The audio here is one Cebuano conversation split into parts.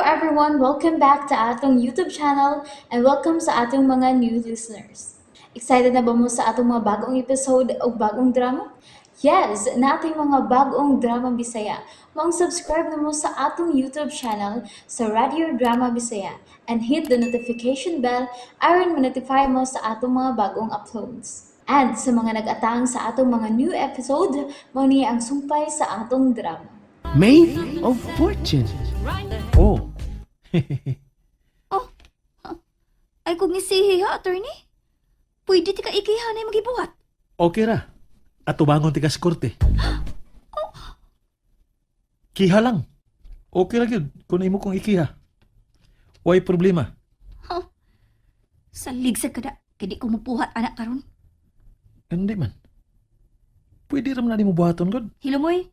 Everyone! Welcome back to atong YouTube channel and welcome sa atong mga new listeners. Excited na ba mo sa atong mga bagong episode o bagong drama? Yes, nating mga bagong drama Bisaya. Maong subscribe na mo sa atong YouTube channel sa Radio Drama Bisaya and hit the notification bell aron ma-notify mo sa atong mga bagong uploads. And sa mga nag-atang sa atong mga new episode, mao ni ang sumpay sa atong drama. Maid of Fortune. Oh. Oh, ay kung isihi ha, attorney. Pwede ti ka ikihanay magibuhat. Okay ra. Atubangon ti kas korte. Kiha lang. Okay ra gyud kung imo kong ikiha. Way problema. Salig sa kada, kay di ko mupuhat anak karon. Hindi man. Pwede ra man na nimo buhaton gud. Hilumoy.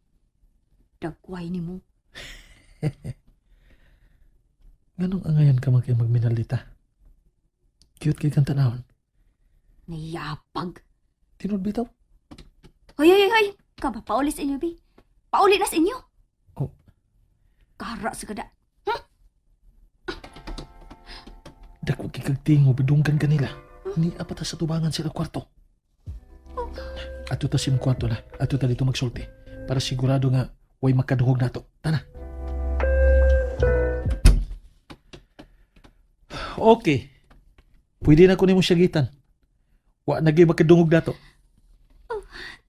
Dagway ni mo. Nganong angayan ka man kay magminalita? Cute kay kang tanawon. Nayapag. Tinud bitaw. Hoy, hoy, hoy, hoy. Ka ba, pauli sa inyo, bi? Pauli na sa inyo. Oh. Kara sa kada. Dako kay kag tingo bidunggan kanila. Ni apa ta sa tubangan sila kwarto. Ato ta sim kwarto na. Ato ta dito magsulti para sigurado nga way makaduhog nato. Tana. Okay. Pwede na ko nimo syagitan. Wa na gyud makadungog nato.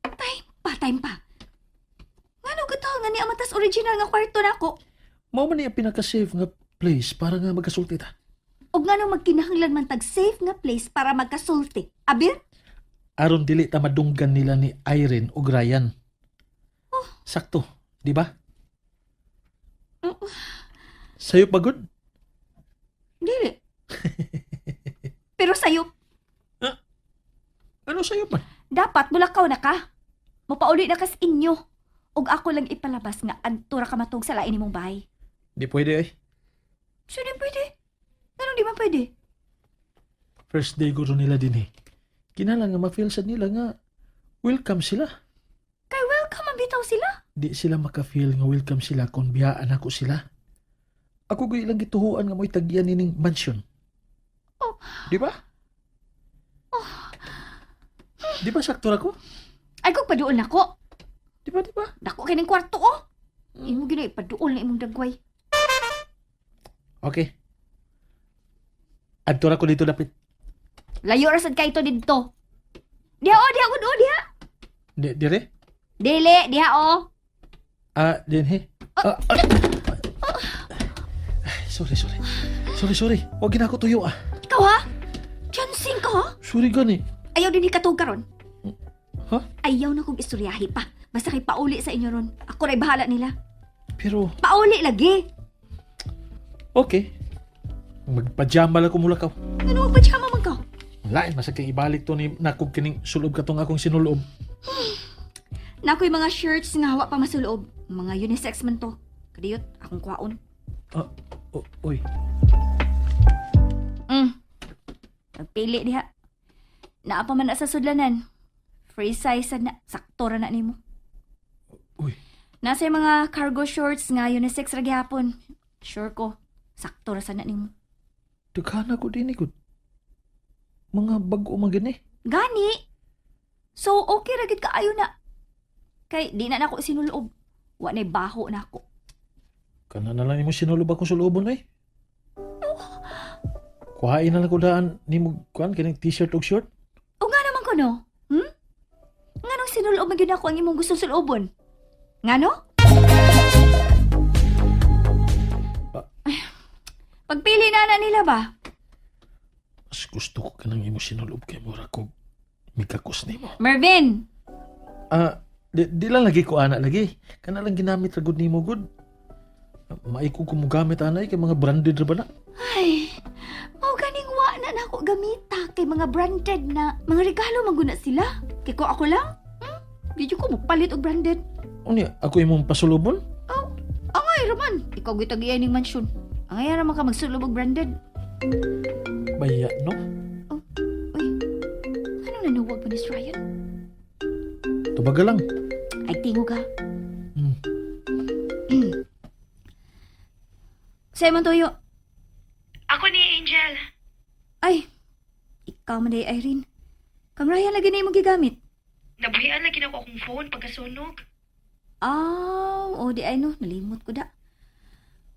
Time pa, time pa. Ngano gataw nga ni amatas original nga kwarto nako? Mao man ni ang pinaka-safe nga place para nga magkasulti ta. Og ngano magkinahanglan man tag safe nga place para magkasulti? Abir? Aron dili ta madunggan nila ni Irene ug Ryan. Sakto, di ba? Sayo pa gud? Dili. Pero sayo, Ano sayo pa? dapat mulakaw na ka. Mapauli na kas inyo. Og ako lang ipalabas nga adto ra ka matug sa lain nimong bahay. Di pwede ay. So di pwede. Ganun di man pwede? First day guro nila din eh. Kinahanglan nga ma-feel sad nila nga welcome sila. Kay welcome ang bitaw sila. Di sila maka-feel nga welcome sila kung biyaan ako sila. Ako gay ilang gituhuan nga mo'y tagyan nining mansion. Oh. Di ba? Di ba sakto ra ko? Ay kog paduol nako. Di ba, di ba? Dako kay ning kwarto oh. Imo gina ipaduol na imong dagway. Okay. Adto ra ko dito dapit. Layo ra sad kay ito didto. Diha oh, diha gud oh, diha. Di, dire? Dili, diha oh. Ah, dinhi. Ah, ah. Ay, sorry, sorry. Sorry, sorry. Huwag gina ako tuyo ah. Ikaw ha? Chansing ka ha? Sorry gani. Ayaw din hikatog karon. Ha? Ayaw na kong istoryahi pa. Basta kay pauli sa inyo ron. Ako ra'y bahala nila. Pero, Pauli lagi. okay. Magpajama lang ko mula ka. Ano magpajama man ka? Lain, masakit ibalik to ni nakog kining sulob katong akong sinulob. Nakoy mga shirts nga hawa pa masuloob. Mga unisex man to. Kadiyot, akong kwaon. Ah, oy. Nagpili diha. Naa pa man na sa sudlanan. Free size sad na. Sakto ra na nimo. Uy. Nasa yung mga cargo shorts nga unisex ra gihapon. Sure ko. Sakto ra sad na nimo. Daghan ako din ikot. Mga bago man gani. Gani. So okay ra gid kaayo na. Kay di na nako sinulob. Wa nay baho na ako. Kana na lang nimo sinulob akong sulobon ay. Kuhain na lang ko daan nimo kuan kining t-shirt ug short. O nga naman ko no? Hmm? Nganong sinulob man gyud ako ang imong gusto sulobon? Ngano? Ah. Ay, pagpili na nila ba? Mas gusto ko kanang imo sinulob kay mura kog mikakos nimo. Mervin! Ah, di lang lagi ko ana lagi. Kana lang ginamit ra gud nimo gud. Maiko ko mo gamit ana kay mga branded ra ba na? Ay, mao ganing wa na nako gamita kay mga branded na mga regalo man gud na sila. Kay ko ako lang. Hmm? Di jud ko mopalit og branded. Unya, ako imong pasulubon? Angay raman, ikaw gyud tag-iya ning mansyon. Angay ra man ka magsulob og branded. Baya no. Uy, anong nanuwag pa ni si Ryan? Tubaga lang. Ay, tingo ka. Sa imong tuyo. Ako ni Angel. Ay, ikaw man day, Irene. Kamrayan lagi na imong gigamit. Nabuhian lagi na ko akong phone pagkasunog. Aw, o di ay no, nalimot ko da.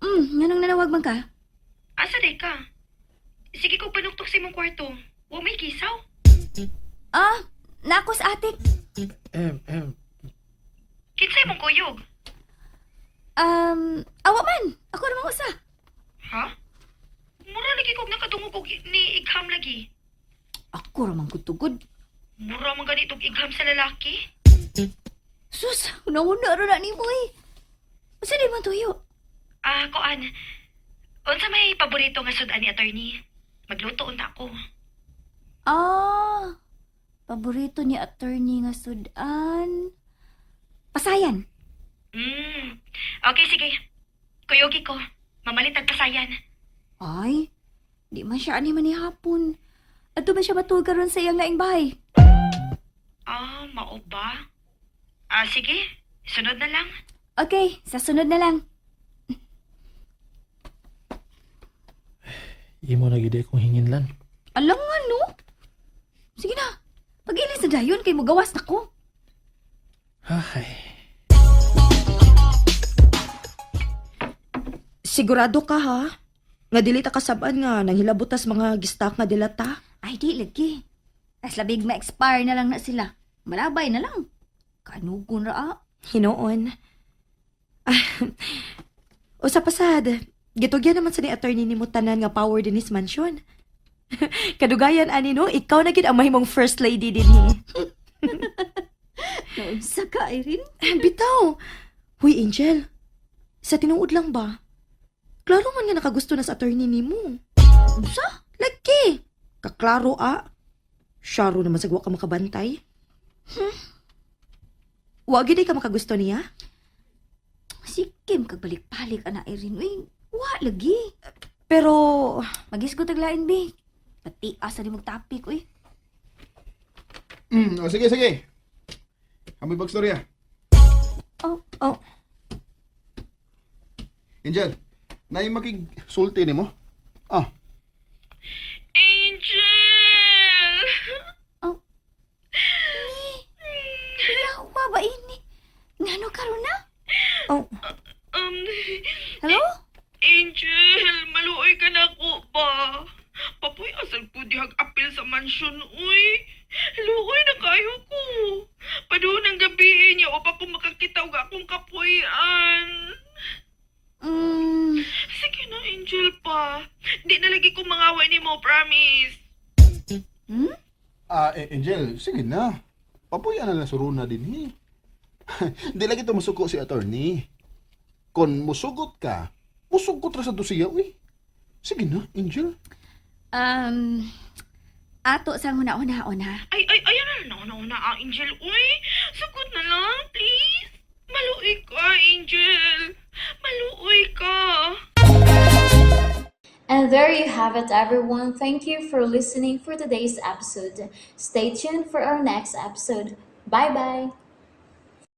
Nganong nanawag man ka? Asa day ka? Sige ko panuktok sa imong kwarto. Wa may kisaw. Ah, nako sa atik. Em, em, Kinsa imong kuyog? Awa man. Ako namang usa. Ha? Mura lagi kog nakadungog og ni igham lagi. Ako ra man gud tugod. Mura man ganitog igham sa lalaki. Sus, una-una ra na nimo eh. Usa di man tuyo? Ah, koan. Unsa may paborito nga sudan ni attorney? Magluto unta ako. Ah, paborito ni attorney nga sudan. Pasayan. Okay, sige. Kuyugi ko. Mamalit ang pasayan. Ay, di man siya ani man ni hapon. Ato man siya matuog karon sa iyang laing bahay. Ah, mao ba? Ah, sige. Sunod na lang. Okay, sa sunod na lang. Imo na gid akong hinginlan. Alam nga, no? Sige na, pag-ilis na dayon kay mugawas na ko. Ay, Sigurado ka ha? Nga dili ta kasab-an nga nanghilabutas mga gistak nga dilata. Ay, di lagi. As labig ma-expire na lang na sila. Malabay na lang. Kanugon ra ah. Hinoon. Ah, usa pasad, gitugyan naman sa ni attorney nimo tanan nga power dinis mansion. Kadugayan ani no, ikaw na gid ang mahimong first lady dinhi. Naunsa ka, Irene? Bitaw. Huy Angel, sa tinuod lang ba? Klaro man nga nakagusto na sa attorney nimo. Unsa? Lagi. Kaklaro ah. Syaro naman sa ka makabantay. Wa gid ay ka makagusto niya? Sikim kagbalik-balik ana Irene. Uy, wa lagi. Pero Magisgo taglain bi. Pati asa di magtapik uy. O sige, sige. Amoy bagstorya. Oh, oh, Angel, naay makigsulti nimo? Ah, Angel! Oh. Yawa ba ini? Ngano karon na? Oh, Hello? Angel, maluoy ka na ko ba? Papoy, asal ko dihag apil sa mansyon, uy. Luoy na kayo ko. Paduhon ang gabi niya o pa ko makakita og akong kapuyan. Sige na, Angel pa. Di na lagi ko mangaway ni mo, promise. Hmm? Ah, eh, Angel, sige na. Papuya na lang suruna din eh. Di lagi to musuko si attorney. Kon musugot ka, musugot ra sa dosiya, uy. Sige na, Angel. Ato sang huna-hunaon ha. Ay, ay, ay, ano na, na, na, ah, Angel, uy. Sagot na lang, please. Maluoy ka, Angel. Maluoy ka. And there you have it, everyone. Thank you for listening for today's episode. Stay tuned for our next episode. Bye bye.